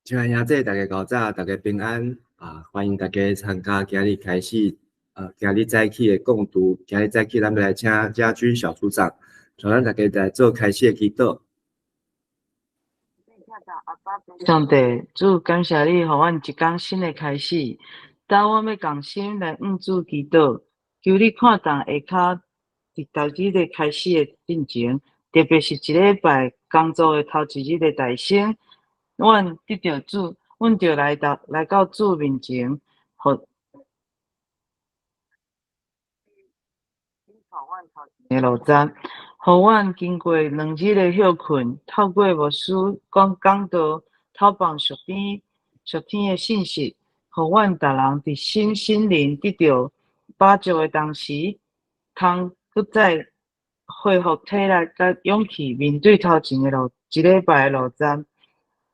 親愛兄弟，大家午早，大家平安啊！歡迎大家參加今日開始，今日早起的共讀。今日早起，咱欲來請家軍小組長，帶咱大家來做開始的祈禱。上帝，主感謝你，予阮一工新的開始。當阮欲仝心來向主祈禱，求你看重下跤佇逐日的開始的進前，特別是一禮拜工作的頭一日的代先，阮得著主，阮著來到主面前，予你帶阮頭前的路程，予阮經過2日的歇睏，透過牧師講講道，透放屬天的信息，予阮逐人佇身心靈得著飽足的同時，通閣再恢復體力佮勇氣，面對頭前的路，一禮拜的路程。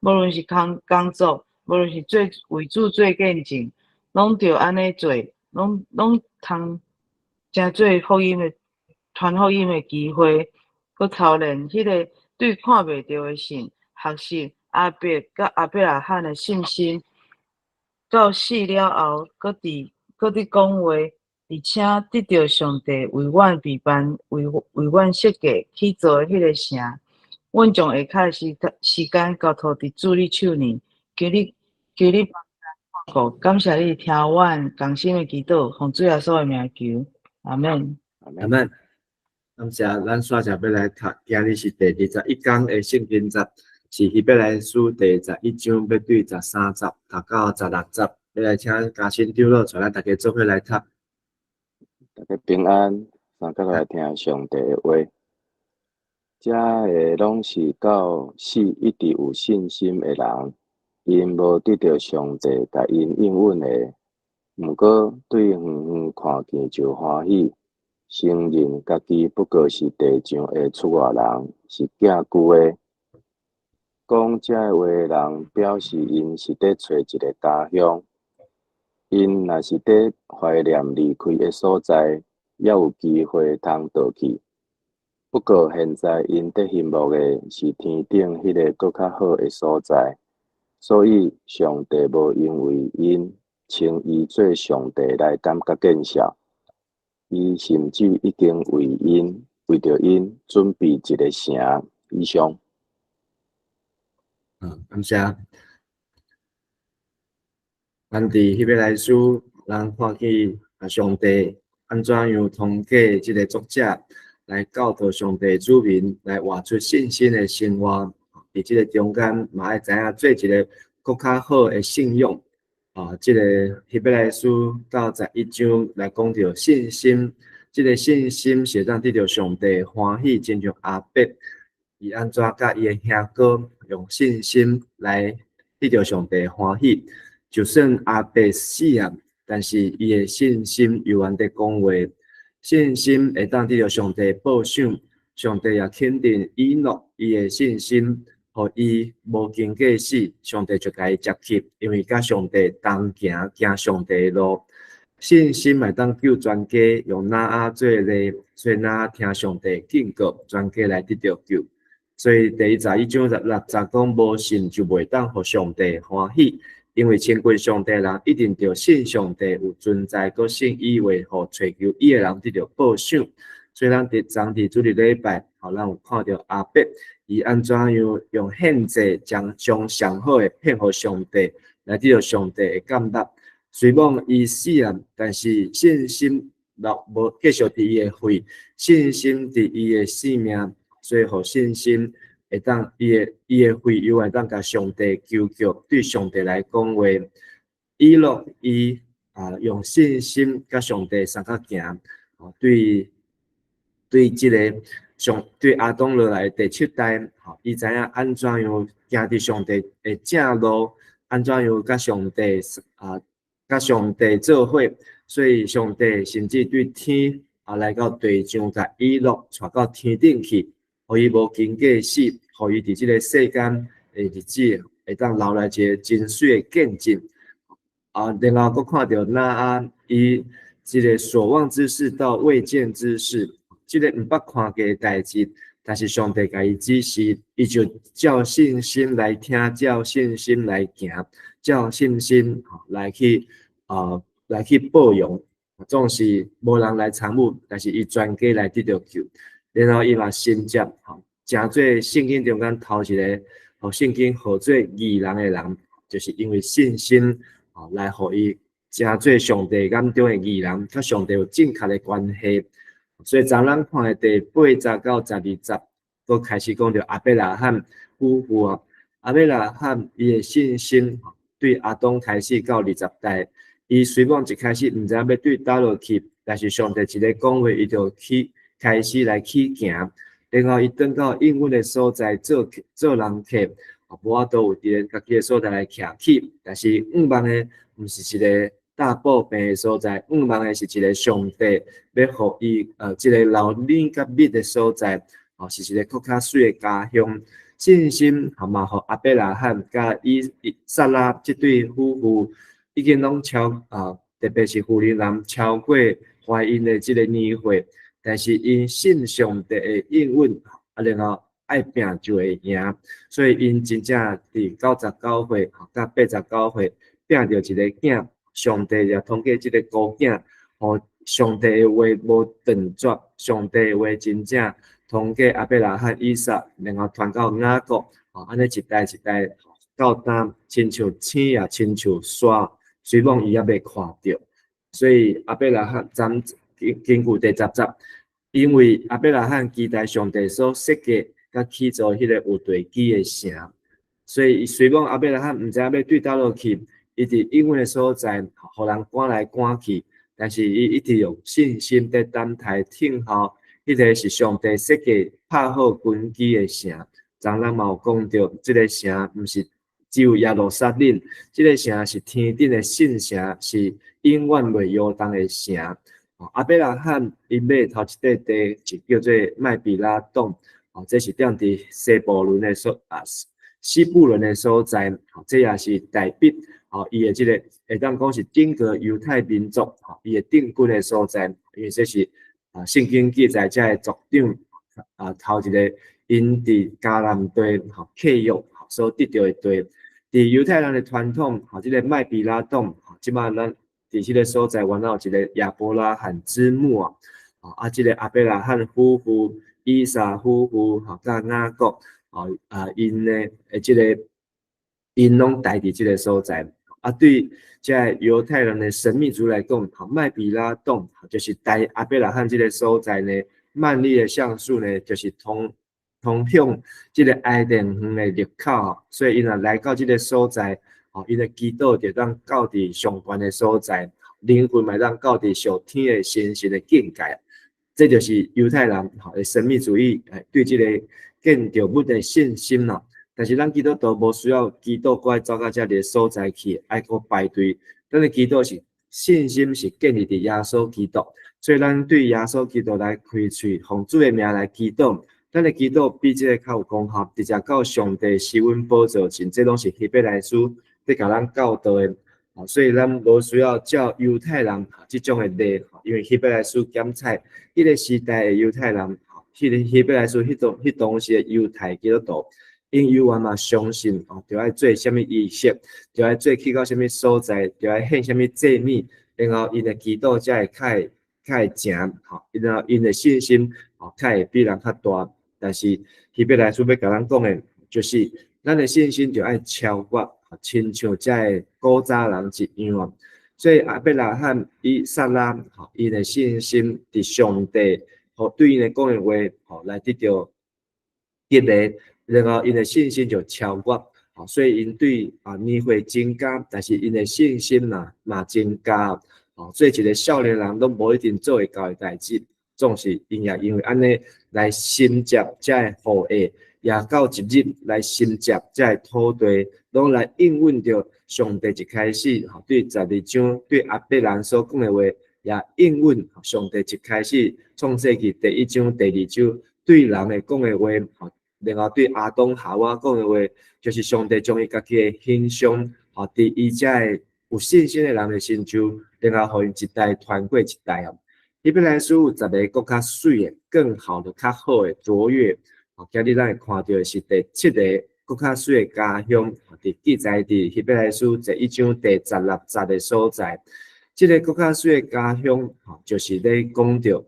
無論是工作，無論是做為主做見證，攏著按呢做，攏通成做福音的傳福音的機會，閣操練彼个對看袂著的信，學習亞伯佮亞伯拉罕的信心，到死了後，閣佇講話，而且得著上帝為阮備辦、為阮設計去做的彼个城。阮將下跤的時間交託佇主你手裡，求你幫助，感謝你聽阮仝心的祈禱，奉主耶穌的名求，阿們。阿們。感謝，咱煞就欲來讀，今日是第21工的聖經節，是希伯來書第11章，欲對13節讀到16節，欲來請嘉信長老帶咱大家做伙來讀。大家平安，三個來聽上帝的話。這个攏是到死一直有信心的人，𪜶無得著上帝共𪜶應允的，毋過對遠遠看見就歡喜，承認家己不過是地上的出外人，是寄居的。講這个話的人，表示𪜶是佇揣一个家鄉。𪜶若是佇懷念離開的所在，猶有機會通倒去。不過現在𪜶佇欣慕的是天頂彼个閣較好的所在，所以上帝無因為𪜶稱伊做上帝來感覺見笑。伊甚至已經為著𪜶準備一个城。以上。感謝。咱佇希伯來書，咱看見啊，上帝按怎樣通過這个作者來教導上帝子民來活出信心的生活。佇這个中間，嘛愛知影做一个閣較好的信仰。啊，這个希伯來書到11章來講著信心，這个信心是會當得著上帝歡喜，親像亞伯，伊按怎佮伊的兄哥用信心來得著上帝歡喜。就算亞伯死啊，但是伊的信心猶原佇講話，信心會當得著上帝報賞，上帝也肯定以諾伊的信心，予伊無經過死，上帝就共伊接去，因為佮上帝同行，行上帝的路。信心會當救全家，用挪亞做例，所以挪亞聽上帝警告，全家來得著救。所以第11章16節講，無信就袂當予上帝歡喜。因為親近上帝的人一定著信上帝有存在，閣信伊會予揣求伊的人得著報賞。所以咱佇昨佇主日禮拜，吼，咱有看著亞伯，伊按怎樣用獻祭將上好的獻予上帝，來得著上帝的感納。雖罔伊死啊，但是信心落無繼續佇伊的肺，信心佇伊的生命，所以予信心會當伊的肺猶會當共上帝求告，對上帝來講話。以諾伊啊用信心佮上帝相佮行，對這个上對亞當落來第七代，吼，伊知影按怎樣行佇上帝的正路，按怎樣佮上帝啊佮上帝做伙，所以上帝甚至對天啊來到地上，共以諾帶到天頂去，予伊無經過死，予伊佇這个世間的日子會當留來一个真媠的見證。啊，然後閣看著挪亞伊這个所望之事到未見之事，這个毋捌看過的代誌，但是上帝共伊指示，伊就照信心來聽，照信心來行，照信心來去報養，總是無人來參與，但是伊全家來得著救。然後伊嘛承接，成做聖經中間頭一个，予聖經號做義人的人，就是因為信心，來予伊成做上帝眼中的義人，佮上帝有正確的關係。所以昨咱看的第8節到12節，閣開始講著亞伯拉罕夫婦啊，亞伯拉罕伊的信心對亞當開始到20代，伊雖講一開始毋知影欲對佗落去，但是上帝一个講話，伊就去開始來去行，然後伊轉到應允的所在做做人客，無法度有佇家己的所在來徛起，但是向望的毋是一个大布病的所在，向望的是一个上帝欲予伊這个流奶佮蜜的所在，是一个閣較媠的家鄉。信心嘛，予亞伯拉罕佮以撒拉這對夫婦已經攏超啊，特別是婦人人超過懷孕的這个年歲，但是𪜶信上帝的應允，然後愛拼就會贏，所以𪜶真正佇99歲佮89歲拼著一个囝，上帝也通過這个孤囝，予上帝的話無斷絕，上帝的話真正通過亞伯拉罕、以撒，然後傳到雅各，按呢一代一代到今，親像星也親像沙，雖罔伊猶未看著，所以亞伯拉罕咱根據第10節，因為亞伯拉罕期待上帝所設計佮起造彼個有地基的城，所以雖罔亞伯拉罕毋知影欲對佗落去，伊佇應允的所在，予人趕來趕去，但是伊一直用信心佇等待等候，彼個是上帝設計拍好根基的城。昨咱嘛有講著，這个城毋是只有耶路撒冷，這个城是天頂的聖城，是永遠袂搖動的城。亞伯拉罕伊買頭一塊地，就叫做麥比拉洞，這是踮佇西布倫的所在，這也是代表，伊的這个會當講是整個猶太民族，伊的定根的所在，因為這是聖經記載，這个族長頭一个𪜶佇迦南地契約所得著的地。佇猶太人的傳統，這个麥比拉洞，這擺咱佇這个所在，原來有一个亞伯拉罕之墓啊，這个亞伯拉罕夫婦、以撒夫婦，佮雅各，𪜶呢，這个𪜶攏待佇這个所在。對這个猶太人的神秘主義來講，麥比拉洞就是待亞伯拉罕這个所在呢，幔利的橡樹呢，就是通向這个伊甸園的入口，所以𪜶若來到這个所在，𪜶的祈禱就當到佇上懸的所在，靈魂嘛當到佇上天的神聖的境界。這就是猶太人的神秘主義對這个建築物的信心啦。但是咱基督徒無需要祈禱，閣愛走到遮个所在去，愛閣排隊。咱的祈禱是信心是建立佇耶穌基督，所以咱對耶穌基督來開喙，奉主的名來祈禱。咱的祈禱比這个較有功效，直接到上帝施恩寶座前，這攏是希伯來書佇共咱教導的。所以咱無需要照猶太人這種的禮，因為希伯來書檢採彼个時代的猶太人，彼个希伯來書彼當時的猶太基督徒，𪜶猶原嘛相信著愛做啥物儀式，著愛做去到啥物所在，著愛獻啥物祭物，然後𪜶的祈禱才會較會成，然後𪜶的信心較會比人較大。但是希伯來書欲共咱講的，就是咱的信心著愛超越，親像這个古早人一樣。所以亞伯拉罕、以撒拉，𪜶的信心佇上帝，對𪜶的講的話，來得著激勵，然後𪜶的信心就超越，所以𪜶對年歲增加，但是𪜶的信心嘛增加，所以一个少年人攏無一定做會到的代誌，總是𪜶也因為按呢來承接這个後裔，也到一日來承接這个土地，攏來應允著上帝一開始，對12章對亞伯蘭所講的話，也應允上帝一開始創世記第1章、第2章對人的講的話，然後對亞當夏娃講的話，就是上帝將伊家己的形象，佇伊這个有信心的人的身上，然後予𪜶一代傳過一代哦。希伯來書有10个閣較媠的、更好的、較好的卓越。今日咱會看著的是第七个閣較媠的家鄉，佇記載佇希伯來書第一章第十六節的所在。這个閣較媠的家鄉，就是咧講著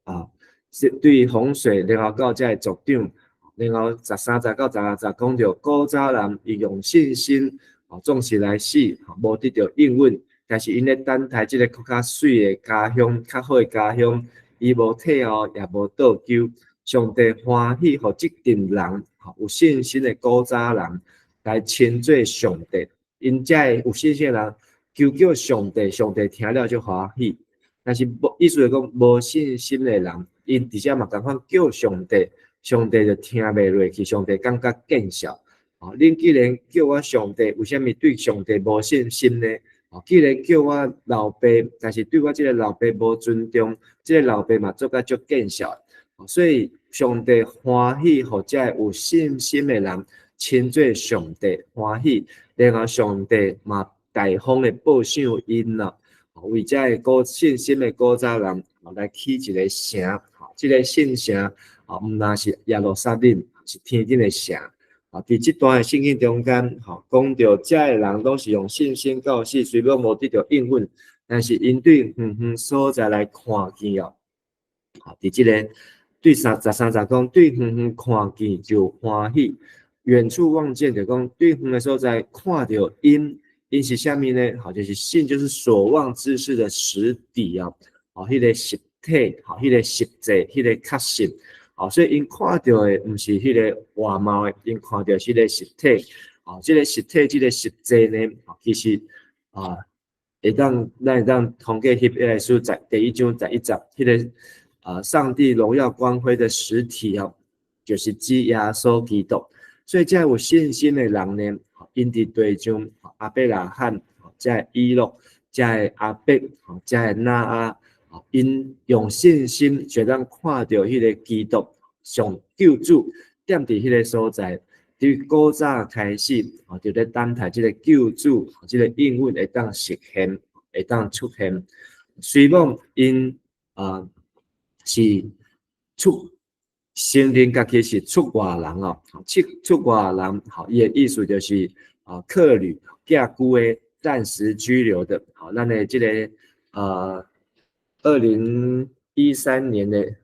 啊，是對洪水，然後到這个族長，然後十三節到十六節講著古早人伊用信心，總是來死，無得著應允，但是𪜶咧等待這个閣較媠的家鄉，較好的家鄉，伊無退後，也無倒勼。上帝歡喜予這陣人，有信心的古早人來稱做上帝。𪜶這个有信心的人求叫上帝，上帝聽了就歡喜。但是無意思就講，無信心的人，𪜶佇遮嘛仝款叫上帝，上帝就聽袂落去，上帝感覺見笑。哦，恁既然叫我上帝，為啥物對上帝無信心呢？哦，既然叫我老爸，但是對我這个老爸無尊重，這个老爸嘛做甲足見笑。所以上帝歡喜予這个有信心的人稱做上帝歡喜，然後上帝嘛大方的報賞𪜶啦，為這个有信心的古早人來起一个城，這个聖城啊，毋但是耶路撒冷，是天頂的城。啊，佇這段的聖經中間，吼，講著這个人攏是用信心到死，雖然無得著應允，但是𪜶對遠遠所在來看見哦。好，佇這个對三十三節講，對遠遠看見就歡喜，遠處望見就講對遠的所在看著𪜶，𪜶是啥物呢？好，就是信，就是所望之事的實底啊。哦，彼个實體，吼，彼个實際，彼個確實。哦，所以𪜶看著的毋是彼个外貌的，𪜶看著是彼个實體。哦，這个實體，這个實際呢，其實啊，會當咱會當通過希伯來書十第一章十一節，彼个啊，上帝榮耀光輝的實體哦，就是指耶穌基督。所以，這有信心的人呢，𪜶佇地上亞伯拉罕，這个以諾，這个亞伯，這个挪亞，𪜶用信心就當看著彼个基督上救主踮佇彼个所在，佇古早開始，就咧等待這个救主，這个應允會當實現，會當出現。雖罔𪜶啊是出承認家己是出外人哦，出外人，吼，伊的意思就是啊，客旅、寄居的、暫時居留的。好，咱的這个二零一三年的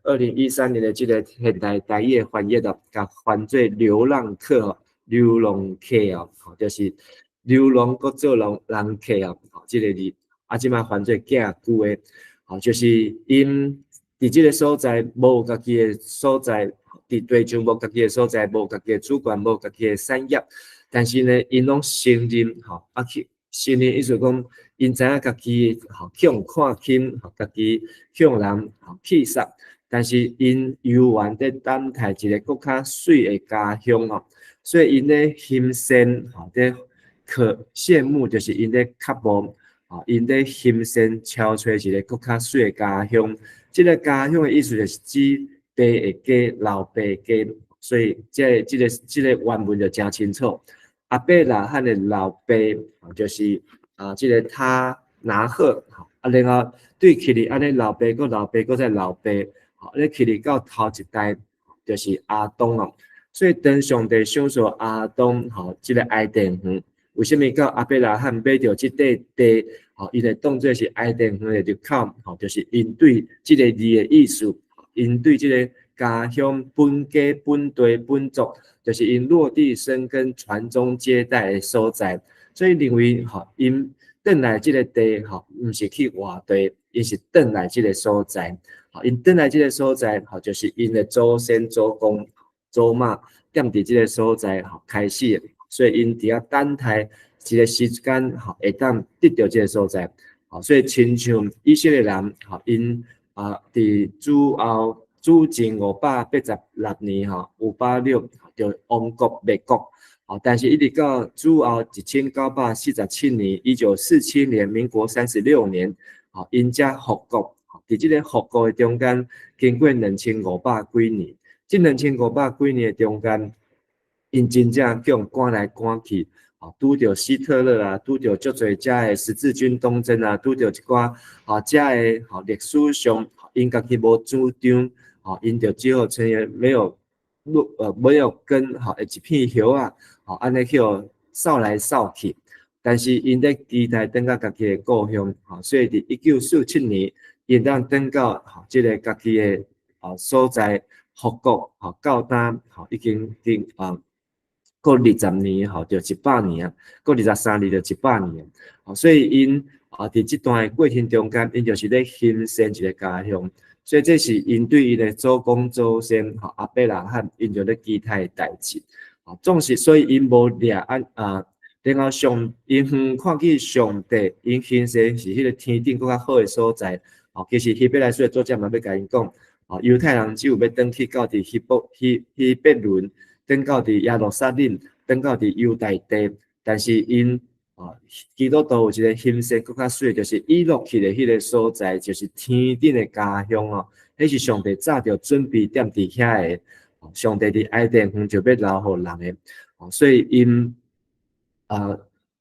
這个現代台語的翻譯哦，共翻做流浪客、流浪客哦，就是流浪閣做浪人客哦，這个字啊，這擺翻做寄居的，吼，就是𪜶佇這个所在無家己的所在，佇地上無家己的所在，無家己的主權，無家己的產業，但是呢，𪜶攏承認，吼，啊去承認意思講，𪜶知影家己吼去予看輕，吼家己去予人吼棄殺，但是𪜶猶原佇等待一个閣較媠的家鄉吼，所以𪜶咧欣羨吼，佇渴羨慕，就是𪜶咧渴慕，吼，𪜶咧欣羨超揣一个閣較媠的家鄉。這个家鄉的意思就是指爸的家、老爸的家，所以這個原文就誠清楚。亞伯拉罕的老爸就是啊，這个他拿鶴，啊，然後對起來，按呢老爸閣老爸閣再老爸，吼，咧起來到頭一代就是亞當哦。所以當上帝賞賜亞當吼，這个伊甸園，為啥物到亞伯拉罕買著這塊地？吼，伊就當做是伊甸園的入口，吼，就是𪜶對這个字的意思，𪜶對這个家鄉本家本地本族，就是𪜶落地生根、傳宗接代的所在。所以認為吼，𪜶轉來這个地吼，毋是去外地，𪜶是轉來這个所在。吼，𪜶轉來這个所在，吼，就是𪜶的祖先、祖公、祖媽踮佇這个所在吼開始的，所以𪜶佇遐等待一个時間吼，會當得著這个所在。吼，所以親像以色列人吼，𪜶啊佇主後主前586年吼，586就亡國滅國。吼，但是一直到主後1947年，1947年，民國36年，吼，𪜶才復國。佇這个復國的中間，經過兩千五百幾年，這兩千五百幾年的中間，𪜶真正去予趕來趕去，吼，拄著希特勒啊，拄著足濟遮的十字軍東征啊，拄著一寡吼遮的吼歷史上，𪜶家己無主張，吼，𪜶就只好承認沒有沒有根吼，一片葉仔，吼，按呢去予掃來掃去。但是𪜶咧期待轉到家己的故鄉，吼，所以佇1947年，𪜶當轉到吼這个家己的所在復國，吼，到今吼已經經過20年，吼，就100年啊，過23年就100年，吼，所以𪜶佇這段的過程中間，𪜶就是咧興建一个家鄉，所以這是𪜶對𪜶的祖公祖先吼亞伯拉罕，𪜶就咧期待的代誌，吼，總是所以𪜶無掠按啊。然後上𪜶遠看見上帝，𪜶興建是彼个天頂閣較好的所在。吼，其實希伯來書的作者嘛欲共𪜶講，吼，猶太人只有欲轉去到佇希伯崙，轉到佇耶路撒冷，轉到佇猶大地，但是𪜶基督徒有一个興建閣較媠，就是以諾去的彼个所在，就是天頂的家鄉哦。彼是上帝早就準備踮佇遐的，上帝佇伊甸園就欲留予人的，所以𪜶。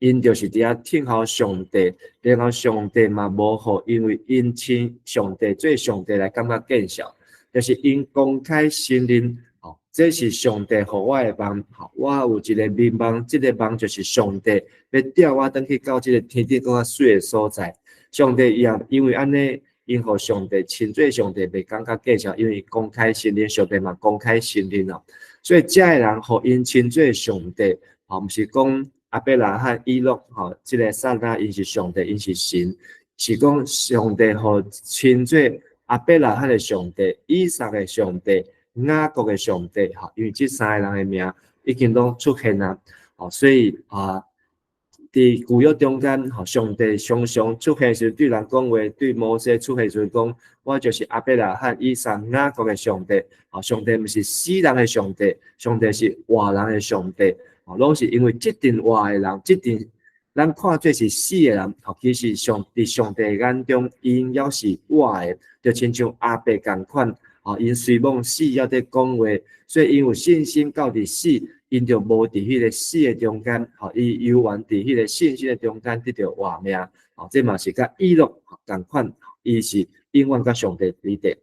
𪜶就是佇遐等候上帝，然後上帝嘛無予，因為𪜶稱上帝做上帝來感覺見笑，就是𪜶公開承認，吼，這是上帝予我的夢，吼，我有一個眠夢，這个夢就是上帝欲帶我轉去到這个天頂閣較媠的所在。上帝伊也因為按呢，𪜶予上帝稱做上帝，袂感覺見笑，因為公開承認，上帝嘛公開承認咯。所以這个人予𪜶稱做上帝，吼，毋是講亞伯拉罕、以諾，吼，這个撒拉，𪜶是上帝，𪜶是神，是講上帝予稱做亞伯拉罕的上帝、以撒的上帝、雅各的上帝，吼，因為這三个人的名已經攏出現啊，吼，所以啊，佇舊約中間，吼，上帝常常出現時對人講話，對摩西出現時講，我就是亞伯拉罕、以撒、雅各的上帝，吼，上帝毋是死人的上帝，上帝是活人的上帝。攏是因為這陣活的人，這陣咱看做是死的人，吼，其實上佇上帝眼中，𪜶猶是活的，就親像亞伯仝款，吼，𪜶雖罔死，猶佇講話，所以𪜶有信心到佇死，𪜶就無佇彼個死的中間，吼，伊猶原佇彼個信心的中間得著活命，吼，這嘛是佮以諾仝款，伊是永遠佮上帝佇咧。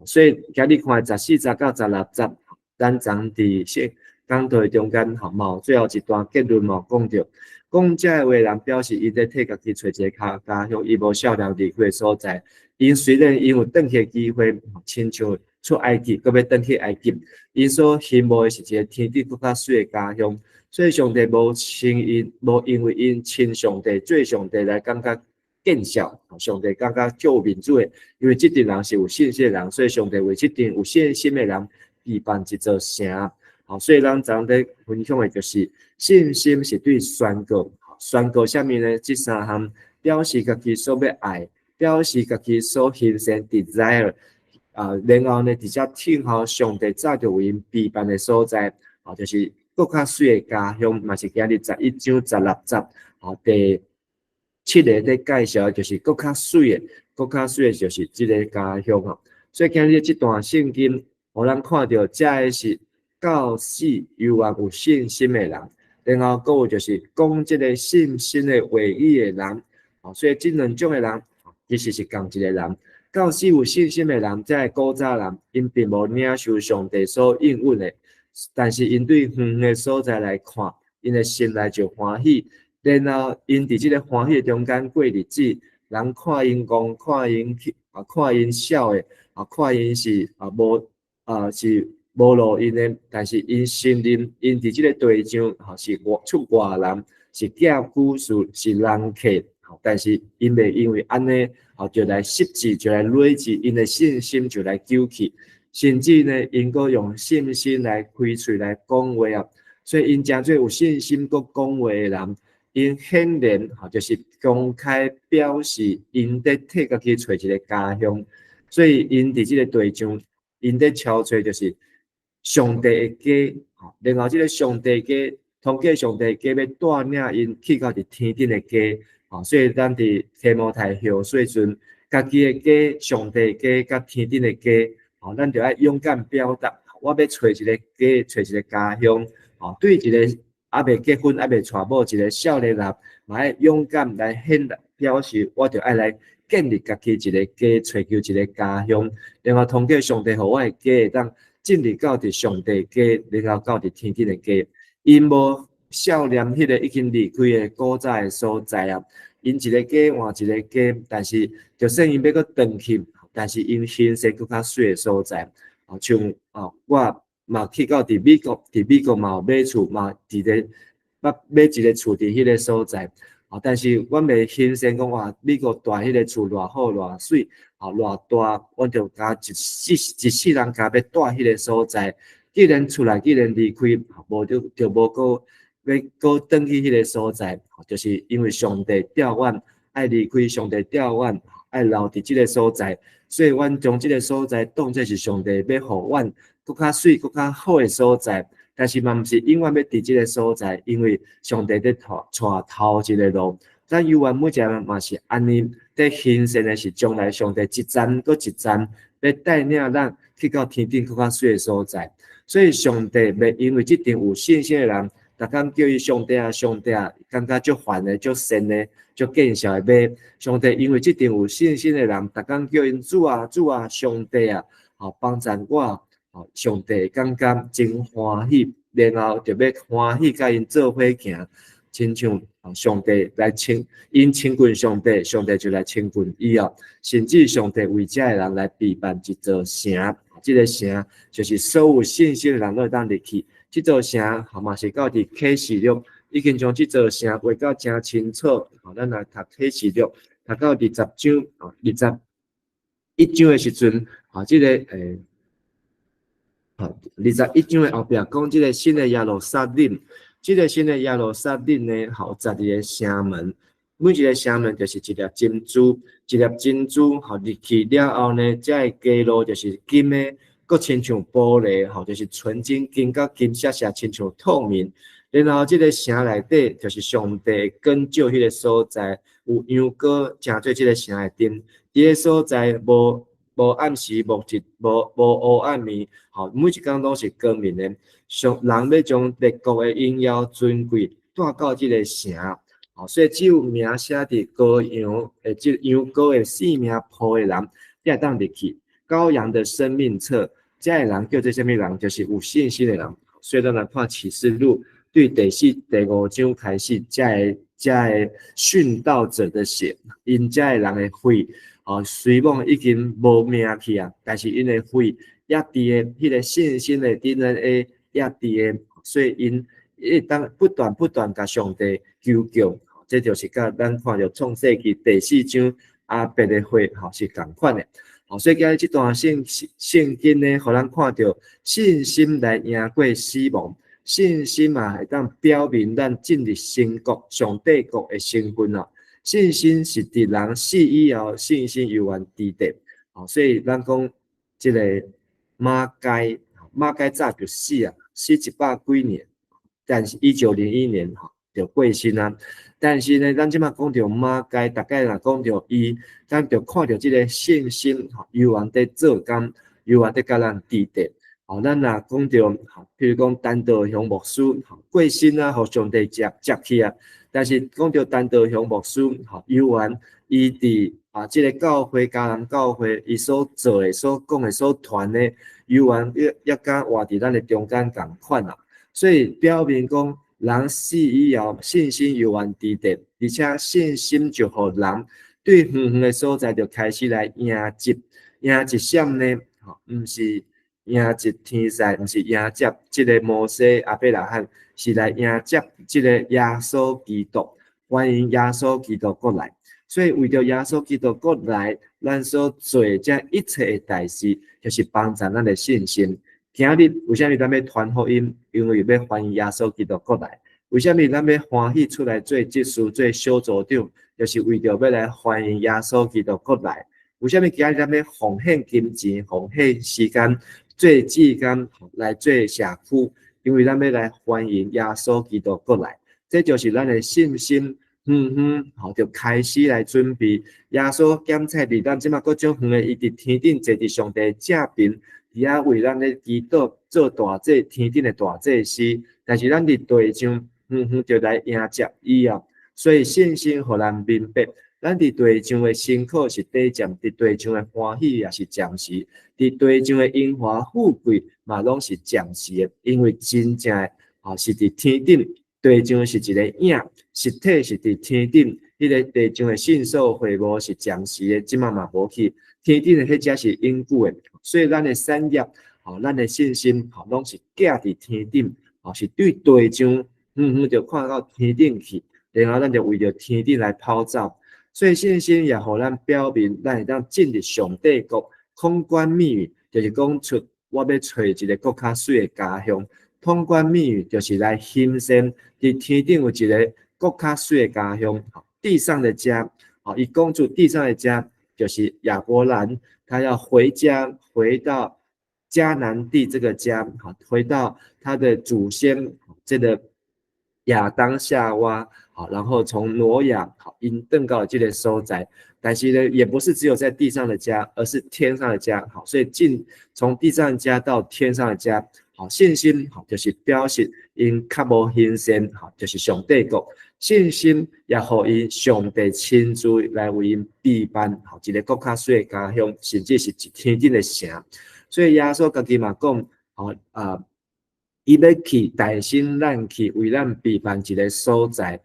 所以今日看14節到16節，咱昨佇聖講道中間吼，嘛有最後一段結論嘛講著，講這个話人表示伊咧替家己揣一个家鄉，伊無少年離開的所在。𪜶雖然𪜶有轉去的機會，親像出埃及，閣欲轉去埃及，𪜶所希望的是一个天頂閣較媠的家鄉。所以上帝無稱𪜶，無因為𪜶稱上帝做上帝來感覺見笑，上帝感覺足有面子的，因為這陣人是有信心的人，所以上帝為這陣有信心的人預辦一座城。好，所以咱昨咧分享的就是信心是對宣告，宣告啥物呢？這三項表示家己所欲愛，表示家己所欣羨 desire 啊，然後呢，直接等候上帝早就為𪜶備辦的所在，啊，就是閣較媠的家鄉，嘛是今日11章16節，啊，第七个咧介紹的就是閣較媠的，閣較媠的就是這个家鄉吼。所以今日這段聖經，予咱看著這个是到死猶原有信心的人，然後閣有就是講這个信心的話語的人，所以這兩種的人其實是仝一个人。到死有信心的人，這个古早人，𪜶並無領受上帝所應允的，但是𪜶對遠的所在來看，𪜶的心內就歡喜。然後𪜶佇這个歡喜的中間過日子，人看𪜶戇，看𪜶去啊，看𪜶痟的啊，看𪜶是啊無啊是無路用的，但是𪜶承認𪜶佇這个地上吼是外出外人，是寄居士，是人客，但是𪜶袂因為按呢，吼就來失志，就來累志，𪜶的信心就來糾去，甚至呢，𪜶閣用信心來開喙來講話啊，所以𪜶誠做有信心閣講話的人，𪜶顯然吼就是公開表示𪜶佇替家己揣一个家鄉，所以𪜶佇這个地上，𪜶佇敲揣就是上帝的家，吼，然後這个上帝家，通過上帝家欲帶領𪜶去到佇天頂的家，吼，所以咱佇提摩太後書陣，家己的家、上帝的家佮天頂的家，吼，咱就愛勇敢表達，我欲揣一个家，揣一个家鄉，吼，對一个猶未結婚、猶未娶某一个少年人，嘛愛勇敢來顯表示，我就愛來建立家己一个家，揣求一个家鄉，然後通過上帝予我的家會當進入到佇上帝家，然後到佇天頂的家。𪜶無數念彼个已經離開的古早的所在啊，𪜶一个家換一个家，但是就算𪜶欲閣轉去，但是𪜶欣羨閣較媠的所在。啊，像啊，我嘛去到佇美國，佇美國嘛有買厝，嘛佇咧捌買一个厝佇彼个所在。啊，但是阮袂欣羨講哇，美國蹛彼个厝偌好偌媠，啊偌大，阮就共一世一世人共欲蹛彼个所在。既然出來，既然離開，無就就無閣欲閣轉去彼个所在，就是因為上帝調阮愛離開，上帝調阮愛留佇這个所在，所以阮將這个所在當做是上帝欲予阮閣較媠、閣較好的所在。但是嘛，毋是永遠欲佇這个所在，因為上帝佇帶帶頭一个路。咱猶原每一个人嘛是按呢，佇欣羨的是將來上帝一層閣一層欲帶領咱去到天頂閣較媠的所在。所以上帝袂因為這陣有信心的人，逐工叫伊上帝啊上帝啊，感覺足煩的、足跣的、足見笑的袂。上帝因為這陣有信心的人，逐工叫𪜶主啊主啊上帝啊，吼幫贊我，吼上帝感覺真歡喜，然後就欲歡喜共𪜶做伙行，親像上帝來親𪜶親近上帝，上帝就來親近伊哦。甚至上帝為這的人來備辦一座城，這个城就是所有信心的人攏會當入去。這座城吼嘛是到佇啟示錄，已經將這座城畫到誠清楚。吼，咱來讀啟示錄，讀到20章，吼，21章的時陣，吼，這个吼，21章的後壁講這个新的耶路撒冷，這个新的耶路撒冷呢，吼，12个城門，每一个城門就是一粒珍珠，一粒珍珠，吼，入去了後呢，這个街路就是金的，閣親像玻璃，吼，就是純金，金甲金閃閃，親像透明。然後這个城內底就是上帝光照彼个所在，有羊羔成做這个城的燈，佇个所在無無暗時、無日、無無黑暗暝，吼，每一工攏是光明的。上人欲將列國的榮耀尊貴帶到這个城，吼，所以只有名寫佇羔羊的這羊羔的性命簿的人，才會當入去。羔羊的生命冊，這个人叫做啥物人？就是有信心的人。所以咱來看啟示錄，對第四、第五章開始，這个這个殉道者的血，𪜶這个人的血，吼，雖罔已經無命去啊，但是𪜶的血猶佇个彼个信心的 DNA 猶佇個，所以𪜶會當不斷不斷共上帝求告，這就是佮咱看著創世記第四章亞伯的血，吼是仝款的。吼，所以今日這段聖聖經呢，予咱看著信心來贏過死亡，信心嘛會當表明咱進入神國、上帝國的身份啊。信心是佇人死以後，信心猶原佇咧。吼，所以咱講這個馬偕，馬偕早就死啊，死一百幾年，但是1901年吼就過身啊。但是呢，咱這馬講著馬偕，逐擺若講著伊，咱就看著這个信心吼，猶原佇做工，猶原佇共咱佇咧。吼，咱若講著，譬如講陳道雄牧師，過身啊，予上帝接接去啊。但是講著陳道雄牧師，吼，猶原伊佇啊，這个教會迦南教會，伊所做的、所講的、所傳的，猶原猶猶敢活佇咱的中間仝款啊。所以表明講，人死以後，信心猶原佇咧，而且信心就予人對遠遠的所在就開始來迎接，迎接啥呢？吼，毋是迎接天使，毋是迎接這个摩西、亞伯拉罕，是來迎接這個耶穌基督，歡迎耶穌基督過來。所以為著耶穌基督過來，咱所做的這一切的代誌，就是幫助咱的信心。今日為啥物咱欲傳福音？因為欲歡迎耶穌基督過來。為啥物咱欲歡喜出來做執事、做小組長？就是為著欲來歡迎耶穌基督過來。為啥物今日咱欲奉獻金錢、奉獻時間、做志工來做社區？因為咱欲來歡迎耶穌基督過來。這就是咱的信心，遠遠吼就開始來準備。耶穌檢測佇咱這馬閣足遠的，伊佇天頂坐佇上帝正爿。佇遐為咱咧祈禱做大祭，天頂的大祭司，但是咱佇地上遠遠就來迎接伊啊！所以信心予咱明白，咱佇地上的辛苦是短暫，佇地上的歡喜也是暫時，佇地上的榮華富貴嘛。嘛攏是暫時的，因為真正的是佇天頂，地上是一個影，實體是佇天頂，彼個地上的聖所會幕是暫時的，這馬嘛無去，天頂的彼才是永久的。所以咱的產業，咱的信心，攏是寄佇天頂，是對地上遠遠就看到天頂去，然後咱就為著天頂來跑走。所以信心也予咱表明，咱會當進入上帝國。通關密語就是講出我欲揣一个閣較媠的家鄉。通關密語就是來欣羨佇天頂有一个閣較媠的家鄉。地上的家，伊講出地上的家就是亞伯蘭，他要回家，回到迦南地這個家，回到他的祖先這個亞當夏娃，然後從挪亞，𪜶轉到這個所在，但是呢，也不是只有在地上的家，而是天上的家，所以進從地上的家到天上的家，信心，就是表示𪜶較無欣羨，就是上帝國，信心也予𪜶上帝親自來為𪜶備辦，一个閣較媠的家鄉，甚至是天頂的城。所以耶穌家己嘛講，伊欲去代先咱去為咱備辦一个所在，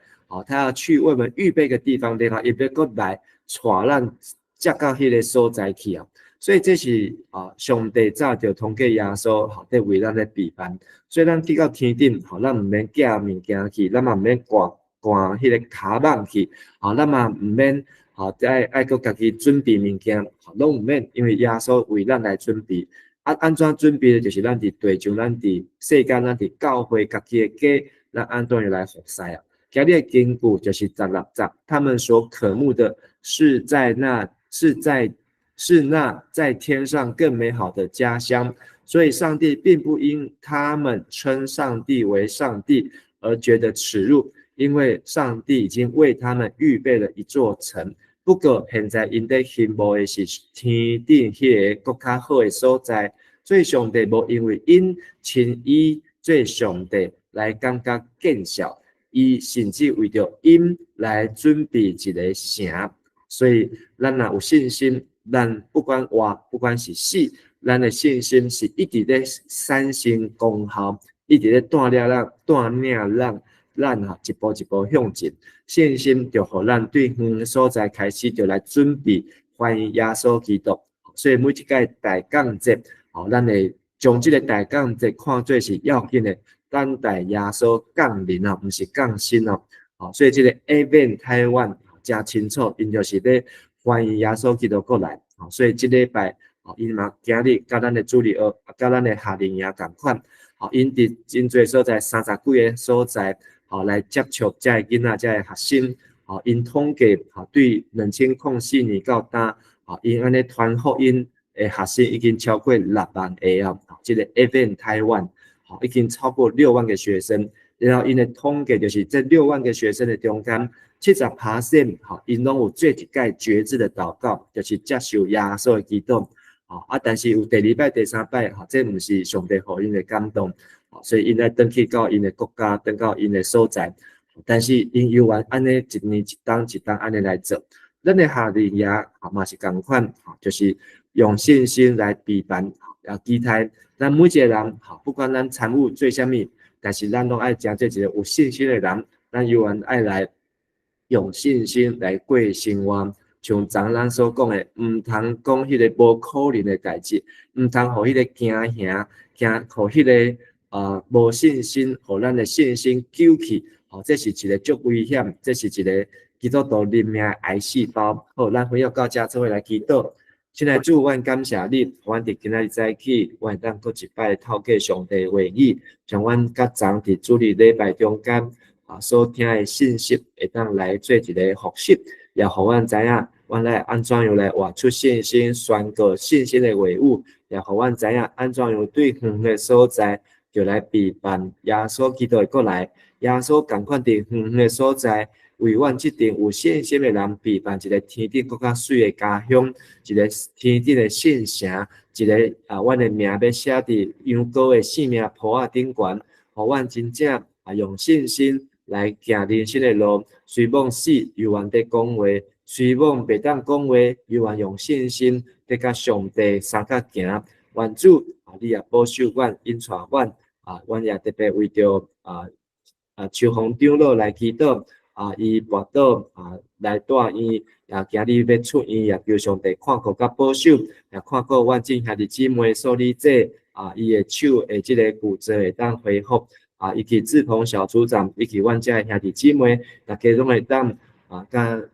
他要去為我們預備個地方，然後伊欲閣來帶咱接到彼个所在去啊。所以這是上帝早就通過耶穌，佇為咱咧備辦。所以咱去到天頂，咱毋免寄物件去，咱嘛毋免掛掛彼个跤蠓去，咱嘛毋免，愛愛閣家己準備物件，攏毋免，因為耶穌為咱來準備。按怎準備呢？就是咱佇地上，咱佇世間，咱佇教會家己的家，咱按怎樣來服侍啊？今日的經句就是16節，他們所渴慕的是在那，是在是那在天上更美好的家鄉。所以上帝並不因他們稱上帝為上帝而覺得恥辱，因為上帝已經為他們預備了一座城。不過現在𪜶佇欣慕的是天頂彼个閣較好的所在，所以上帝無因為𪜶稱伊做上帝來感覺見笑，伊甚至為著𪜶來準備一个城。所以咱若有信心，咱不管活，不管是死，咱的信心是一直咧產生功效，一直咧帶領咱、帶領咱，咱一步一步向前。信心就予咱對遠所在開始就來準備歡迎耶穌基督。所以每一屆大降節，咱會將這個大降節看做是要緊的，等待耶穌降臨啊，毋是降生哦。所以這個 Advent 台灣誠清楚，𪜶就是咧歡迎耶穌基督過來。所以這禮拜，𪜶嘛今日佮咱的主日學，佮咱的夏令營仝款，𪜶佇真濟所在，30幾个所在，來接觸遮个囡仔，遮个學生，𪜶統計，對2004年到今，𪜶按呢傳福音的學生已經超過6萬个啊！這个 Advent 台灣，已經超過6萬個學生。然後𪜶的統計就是這6萬個學生的中間，70%，𪜶攏有做一擺決志的禱告，就是接受耶穌的基督。但是有第二擺、第三擺，這毋是上帝予𪜶的感動。所以𪜶愛轉去到𪜶的國家，轉到𪜶的所在。但是𪜶猶原按呢一年一冬一冬按呢來做。咱的夏令營嘛是仝款，就是用信心來備辦，也期待咱每一个人，不管咱參與做啥物，但是咱攏愛成做一個有信心的人，咱猶原愛來用信心來過生活。像昨咱所講的，毋通講彼个無可能的代誌，毋通予彼个驚嚇，驚予彼个無信心，予咱的信心糾去，這是一个足危險，這是一个基督徒靈命的癌細胞。好，咱分享到遮，做伙來祈禱。親愛主，阮感謝你，予阮佇今仔日早起，阮會當閣一擺透過上帝話語，將阮佮昨佇主日禮拜中間所聽的信息，會當來做一个複習，也予阮知影，阮來按怎樣來活出信心，宣告信心的話語，也予阮知影按怎樣對遠的所在，就來備辦耶穌基督會過來。耶穌仝款佇遠遠的所在，為阮這陣有信心的人備辦一个天頂閣較媠的家鄉，一个天頂的聖城，一个阮的名欲寫佇羊羔的性命簿仔頂懸，予阮真正用信心來行人生的路。雖罔死，猶原佇講話；雖罔袂當講話，猶原用信心佇佮上帝相佮行。願主啊，你也保守阮，引帶阮啊，阮也特別為著秋紅長老來祈禱啊，伊跋倒啊來住院，也今日欲出院，也求上帝看顧佮保守，也看顧阮眾兄弟姊妹素理姐啊，伊的手的這个骨折會當恢復啊，以及志鵬小組長，以及阮遮的兄弟姊妹，大家攏會當啊，佮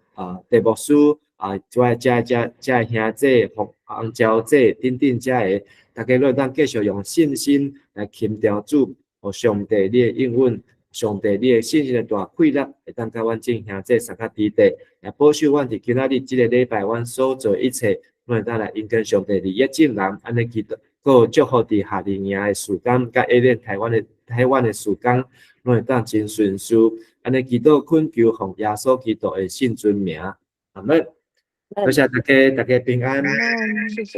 戴牧師啊，遮遮遮遮兄姊、紅椒姐等等遮个，大家攏會當繼續用信心來尋求主，予上帝你的應允，上帝你的信心的大氣力，會當佮阮眾兄姊相佮佇地，也保守阮佇今仔日這个禮拜，阮所做一切，攏會當來應跟上帝利益眾人，按呢祈禱，閣祝福佇夏令營的事工，佮愛練台灣的事工，攏會當真順遂。按呢祈禱懇求奉耶穌基督的聖尊名，阿門。多謝大家，大家平安。謝謝。